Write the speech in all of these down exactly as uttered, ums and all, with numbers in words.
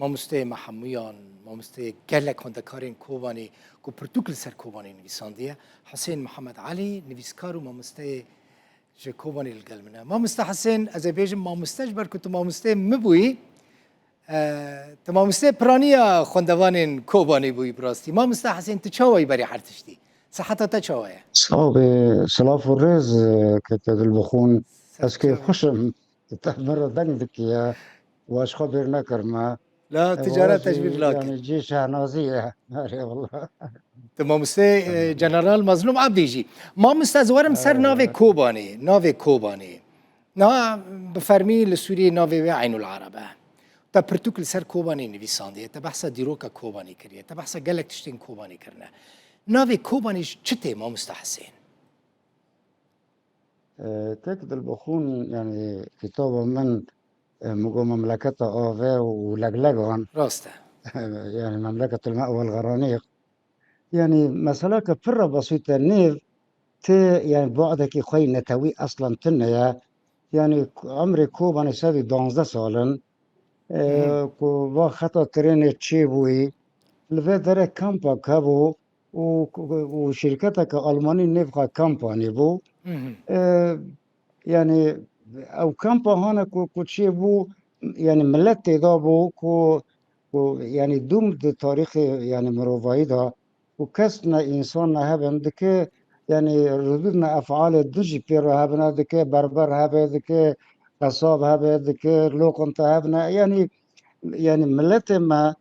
Mamosteyê me hemûyan, mamosteyê gelek xwendekarên Kobanê ku pirtûk li ser Kobanê nivîsandiye. Husên Mihemed Elî, nivîskar û mamosteyê ji Kobanê li gel min e. Mamoste Husên, ez ê bêjim mamoste, ji ber ku tu mamosteyê min bûyî, e, tu mamosteyê piraniya xwendevanên Kobanê bûyî bi rastî. Mamoste Husên, tu çawa yî berî her tiştî? Siheta te çawa ye? Sax be, silav û rêz, e, keke Dilbixûn. Ez kêfxweş im. Te min re deng dikiye. Û ez xwe bêr nekirime. La, e, ticaret jî, tecbîr lake. Yanî cî şehnazî ye. Erê wela. Tu mamosteyê, e, General Mazlûm Abdî jî. Mamoste, ez werim ser, e, navê Kobanê. Navê Kobanê. Niha bi fermî li Sûriyê navê wê Eynul Arab e. Te pirtûk li ser Kobanê nivîsandiye. Te behsa dîroka Kobanê kiriye. Te behsa gelek tiştên Kobanê kirine. Navê Kobanê ji çi tê, Mamoste Husên? E, kek Dilbixûn, yanî kitaba min, e, min got Memleketa Ave û Leglegan. Rast e. Yanî Memleketul Me wal Garanîq. Yanî mesela ke pir re besît e, nêv tê, yanî bu'dekî xwe yî netewî eslen tune ye. Yanî ku-, emrê Kobanê sedî duwazdeh sal in. E, Hı hı. Ku va xeta trênê çêbûyî, li vê derê kampak hebû û, û şîrketeke Almanî nêv xwe kampa anîbû. Hı hı. E, yanî ew kampa hane ku, ku çêbû, yanî milet têda bû ku, ku yanî dûm di tarîxê yanî mirovayî de û kes ne însan ne hebin dike, yanî ridûd ne efalê din jî pê re hebine dike, berber hebe dike, qesab hebe dike, loqinta hebine. Yanî, yanî miletê me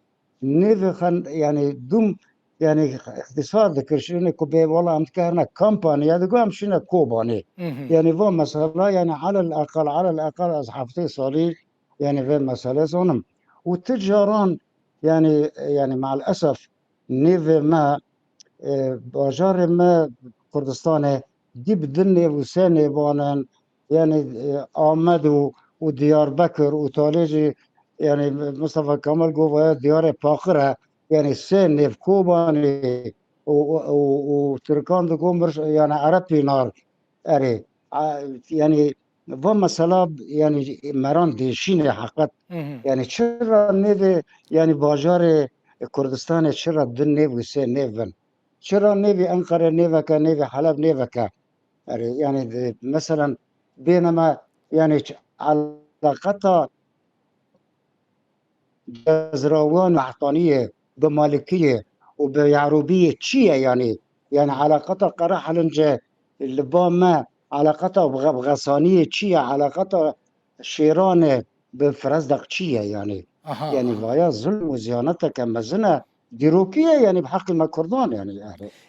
nêvê xwe, yanî dûm, yanî îxtîsar dikir. Şûnê ku bê wela em dike herine kampaniya, digo em şûne Kobanê. Hı hı. Yanî va mesela, yanî alel eqal, alel eqal ez heftê salî, yanî vê mesele zanim. Û ti caran, yanî, yanî me'el esef, nêvê me, e, bajarê me Kurdistanê dî bi du nêv û sê nêvan in, yanî, e, Amed û, û Diyarbekir û talê jî, yanî Mustafa Kemal got vaya diyarê paqir e, yanî sê nêv Kobanê û, û, û, û Tirkan digot mir, yanî Erepînar. Erê, a, yanî va mesela, yanî meran dêşînê heqet. Hı hı. Yanî çira nêvê, yanî bajarê Kurdistanê çira du nêv û sê nêv bin? Çira nêvî Enqere nêveke, nêvî Heleb nêveke? Erê, yanî, e, meselen bêne me, yanî ç-, eleqeta Cezrawan û Qehtaniyê bi Malikiyê û bi Yarûbiyê çi ye yanî? Yanî eleqeta Qerehelince li ba me, eleqeta bi Xe-, bi Xesaniyê çi ye? Eleqeta Şêranê bi Firezdaq çi ye yanî? Aha, yanî aha. Vaya zulm û ziyaneteke mezin e. Dîrokî ye yanî bi heqê me Kurdan yanî.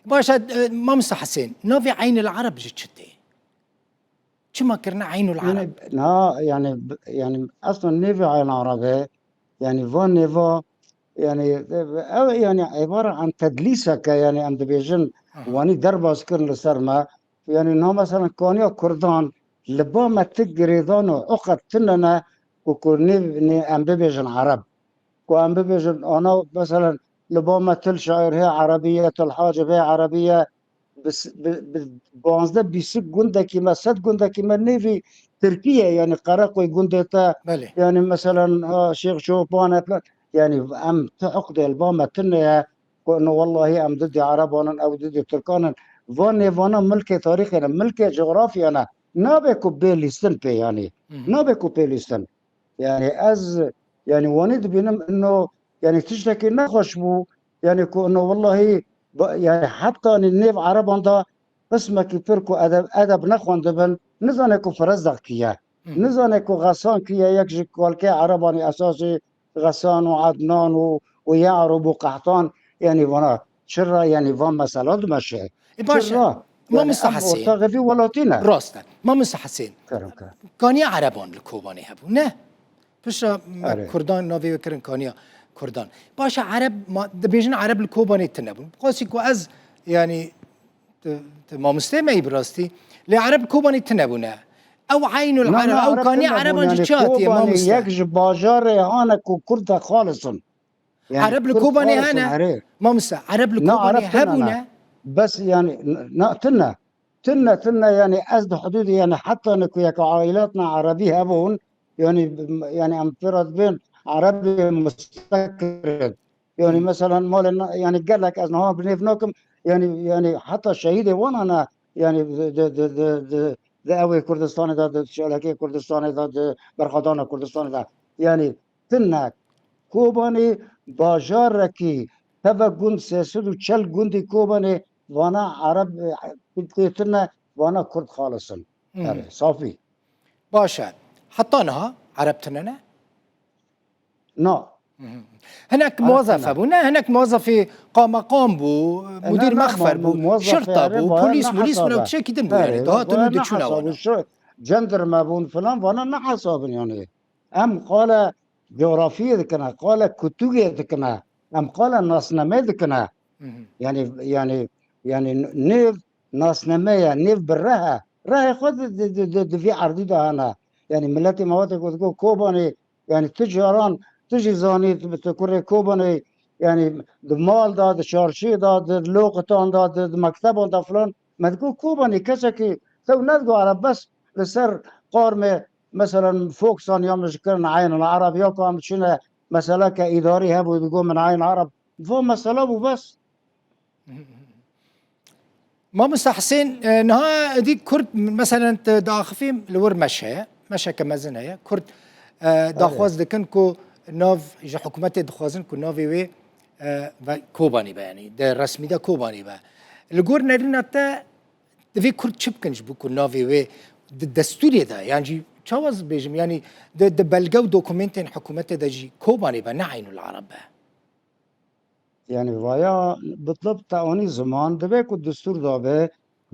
Baş e, e, Mamoste Hesên, navê Eynil Ereb ji çi tê? Çima kirine Eynul Ereb? Yanî, na, yanî, b-, yanî, eslen nêvê Eyn Ereb e, yanî, van nêva, yanî, ev, yanî, îbare an tedlîseke, yanî, em dibêjin, aha, wanî derbas kirin li ser me. Yanî, na, meselen, kaniya Kurdan, li ba me ti girêdan û uqet tune ne, ku, ku nêv, nê, em bibêjin Ereb. Ku em bibêjin, ana, meselen, li ba me til şair hê Erebî ye, til Hacib hê Erebî ye, bi s-, bi, bi panzdeh bîst gundekî me, sed gundekî me nêvî Tirkî ye, yanî Qereqoy gundê te, belê, yanî meselen, ha, Şêx Çopan e filan. Yanî em ti uqdê li ba me tune ye, ku no wellahî em didî Ereban in, ew didî Tirkan in. Van nêvana milkê tarîxê ne, milkê cografya ne. Nabe ku bê lîstin pê yanî. Hı hı. Nabe ku pê lîstin. Yanî ez, yanî wanî dibînim ino, yanî tiştekî nexweş bû, yanî ku ino wellahî ba-, yanî heta nî nêv Ereban da qismekî pir ku edeb, edeb nexwendibin, nizane ku Firezdaq kî ye. Hı hı. Nizane ku Xesan kî ye, yek ji kalkê Erebanî esasî Xesan û Ednan û, û Ye'rûb û Qehtan, yanî vana çira, yanî van mesela dimeşe. E, baş e. Çira? Yanî Mamoste em Hesên, ortaxê vî welatî ne. Rast e. Mamoste Hesên, kerem, kerem, kaniya Ereban li Kobanê hebû, ne? Pişa me, erê, Kurdan navê wê kirin kaniya Kurdan. Baş e, Ereb, ma, dibêjin Ereb li Kobanê tune bûn. Qasî ku ez, yanî, tu, tu mamostê me yî bi rastî. Lê Ereb li Kobanê tune bûne. Ew Eynul Ereb, ew kaniya Ereban ji çi hatiye, mamoste? Yek ji bajarê hane ku Kurd de xalis in. Yanî Ereb li Kobanê hene? Mamoste, Ereb li Kobanê hebûne? Bes yanî, na, tune. Tune, tune, yanî ez di hudûdê, yanî heta ne ku yek aîlatna Erebî hebûn, yanî, yanî em pê re dibên, Erebê mustekir in. Yani, hmm, mesela malê na-, yani gelek ez niha bi nêv nakim, yani, yani heta şehîdê wan hene, yani di, di, di, di, di, di ewê Kurdistanê de, di çalakê Kurdistanê de, di berxwedana Kurdistanê de. Yani tine Kobanê bajarekî teve gund sê sed û çel gundî Kobanê vana Ereb, e, Tirkê tine, vana Kurd xalis in. Hmm. Erê, safî. Baş e. Heta niha Ereb tine ne? Na. Mhm. Hinek muwazef hebû, ne? Hinek muwazefê qameqam bû, e, mudîr mexfer bû, şirta bû, polîs, molîs, wina tiştekî din bû, yani, dihatin û diçûne wana. Cendirme bûn filan, vana ne hesabin yani. Em qala coğrafiyê dikine, qala kutûgê dikine, em qala nasnameyê dikine. Mhm. Yani, yani, yani nêv nasname ye, nêv bi reh e. Rehê xwe di, di, di, di, di vî erdî de hene. Yani milletê me wate ku digo Kobanê, yani tu caran, tu jî zanî, tu, tu kurê Kobanê, yani di mal de, di çarşiyê de, di loqitan de, di, di mekteban de filan, me digo Kobanê, kesekî tew nedigo Ereb, bes li ser qarmê, meselen, Foxan ya min ji kirin Eyn el Ereb, ya ku em diçine meseleke îdarî hebû, digo min Eyn Ereb, va mesela bû bes. Mamoste Hisên, e, niha êdî Kurd, meselen, te diaxifî li wir meş heye, meşeke mezin heye. Kurd, e, daxwaz dikin ku nav, ji hikûmetê dixwazin ku navê wê, e, ve Kobanî be, yanî di resmî de Kobanî be. Li gor nerîna te, divê Kurd çi bikin ji bo ku navê wê di destûrê de, yan jî çawa ez bêjim, yanî di, di belge û dokumentên hikûmetê de jî Kobanî be, ne Eynul Ereb be? Yani vaya bitlab te anî ziman, divê ku destûr dabe,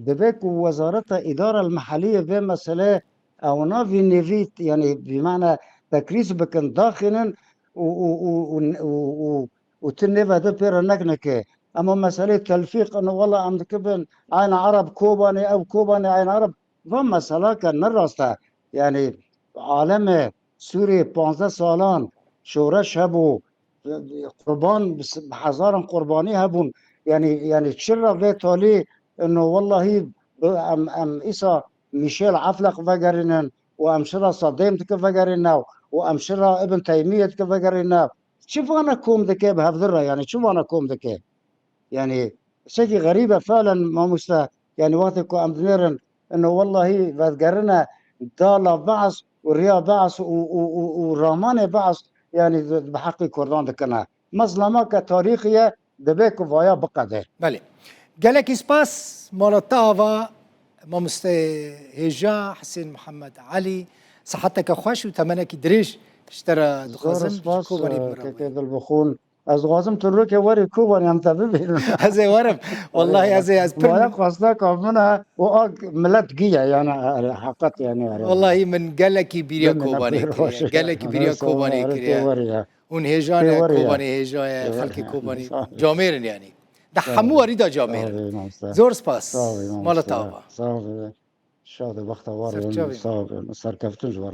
divê ku Wezareta Îdara el Meheliyê vê mesele ewna vî nêvî, yani vî mane tekrîz bikin, daxînin û, û, û, û, û, û, û tu nêve de pê re nekine ke. Ema meselê telfîq, ino wela em dikibin Eyna Ereb Kobanê, ew Kobanê Eyna Ereb. Va mesela ke ne rast e. Yani alemê Sûriyê panzdeh salan şoreş hebû, qurban, bi hezaran qurbanî hebûn. Yani, yani çira vê talî, ino wellahî em, em îsa Mîşel Eflaq vegerînin û em şira Sedêm dike vegerîne û em şira Ibn Teymiyê dike vegerîne. Çi vana kom dike bi hevdir re, yani çi vana kom dike? Yani, şekî xerîb e felen mamoste, yani wextê ku em dinêrin, ino wellahî vedigerine dala Be'es û riya Be'es û, û, û, û ramanê Be'es, yani bi heqî Kurdan dikine. Mezlema ke tarîxî ye, divê ku vaya biqede. Belê. Gelekî spas, mala te ava, mamoste hêja Hisên Mihemed Elî. Siheteke xweş û temenekî dirêj ji te re dixwazim. Zor spas, Kobanê, e, kekê Dilbixûn. Ez dixwazim tu rokê werî Kobanê em te bibînin. Ez ê werim. Wellahî ez ê, ez pir. Vaya xwesteka min e û a milet giye, yani, e, heqet, yani, e. Wellahî min gelekî bîriya Kobanê kiriye. Gelekî bîriya Kobanê kiriye. Hûn hêjan e, Kobanê hêja ye, xelkê Kobanê camêr in yani. Di hemû werî de camêr in. Zor spas. Mala te ava. Sağ ol. Şad û bextewar bin. Sağ ol. Serkeftin ji we re.